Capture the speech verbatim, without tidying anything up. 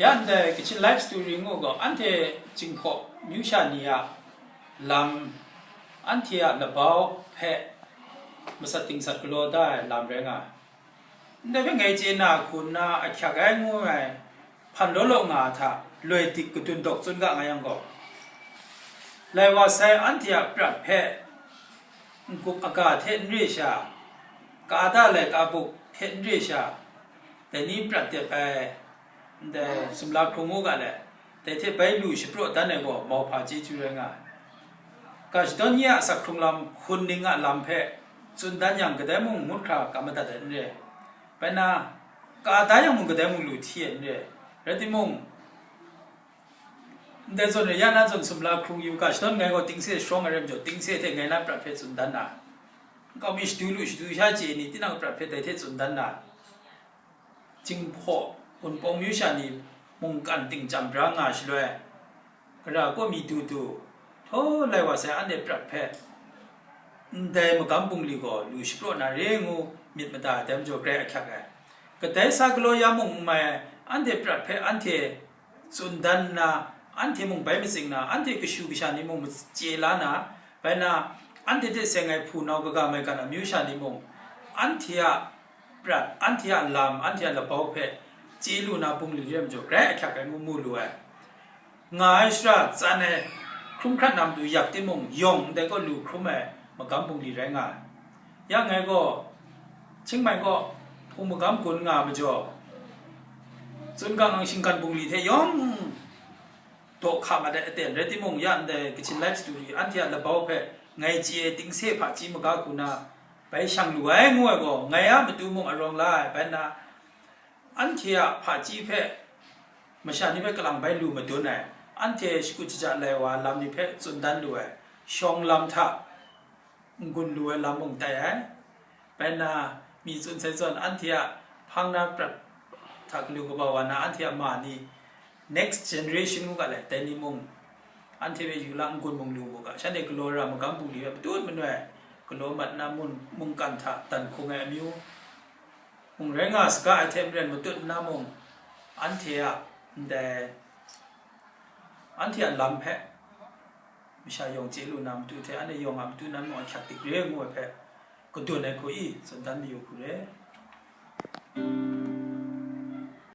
Ya ndai Kachin Life Story ngu gaw, anhte Jinghpaw myu sha ni a lam, anhte a labau hpe masat dingsat galaw da ai lam rai nga ai. Ndai hpe ngai chye na hku nna ahkyak ai ngu ai hpan law law nga ai hta loi dik kadun dawk tsun ga nga yang gaw, lai wa sai anhte a prat hpe n-gup aga hte n re sha, ka da laika buk hte n re sha, dai ni prat dep ai, ndai sumla hkrung u ga let, dai hte bai lu shapraw dan ai gaw mauhpa chyeju rai nga ai. Ga shadawn ni a asak hkrung lam hkun ning a lam hpe tsun dan yang, kadai mung ngut hkra ga madat ai n re. Bai nna, ka da yang mung kadai mung lu hti ai n re. Rai timung, ndai zawn re ya na zawn sumla hkrung yu ga shadawn ngai gaw tingse sharawng ai rai majaw, tingse hte ngai na prat hpe tsun dan na, nkau mi shadu lu shadu sha chye ni, tinang prat hpe dai hte tsun dan na, Jinghpaw Wunpawng myu sha ni mungkan ting chyam bra nga shaloi, gara kaw mi du du, htaw lai wa sai anhte prat hpe ndai magam bungli gaw lu shapraw na re ngu myit mada ai dai majaw grai ahkyak ai. Kadai sa galaw ya mung n mai ai, anhte prat hpe anhte tsun dan nna, anhte mung bai matsing na, anhte kashu kasha ni mung chye la na, bai nna, anhte hte seng ai hpunau kaga maigan amyu sha ni mung, anhte a prat, anhte a lam, anhte a labau hpe chye lu na bungli re ai majaw, grai ahkyak ai ngu mu lu ai. Nga ai shara tsan ai hkrum hkrat na matu yak timung, yawng ndai kaw lu hkrum ai magam bungli rai nga ai. Ya ngai gaw, Chiang Mai kaw hpung magam gun nga ai majaw, Tsun Gang Ang shinggan bungli hte yawng daw hka mat ai aten rai timung, ya ndai Kachin Life Story anhte a labau hpe ngai chye ai tingse hpaji maga hku na bai shang lu ai ngu ai gaw, ngai a matu mung arawng la ai, bai nna anhte a hpaji hpe masha ni hpe kalang bai lu madun ai, anhte shakut shaja lai wa lam ni hpe tsun dan lu ai, shawng lam hta n-gun lu ai lam mung tai ai. Bai nna, mi tsun sai zawn, anhte a hpang na prat hta galu kaba wa na, anhte a ma ni, next generation ngu ga let, dai ni mung, anhte hpe yu la n-gun mung lu mu ga, shanhte galaw ra magam bungli hpe matut manoi galaw mat nna, mun mungkan hta dan hkung ai amyu mung rai nga saga ai hte maren, matut nna mung, anhte a ndai, anhte a lam hpe masha yawng chye lu na matu hte, anhte yawng a matu nan mung ahkyak dik re ngu ai hpe, kadun ai hku i tsun dan mayu hku re.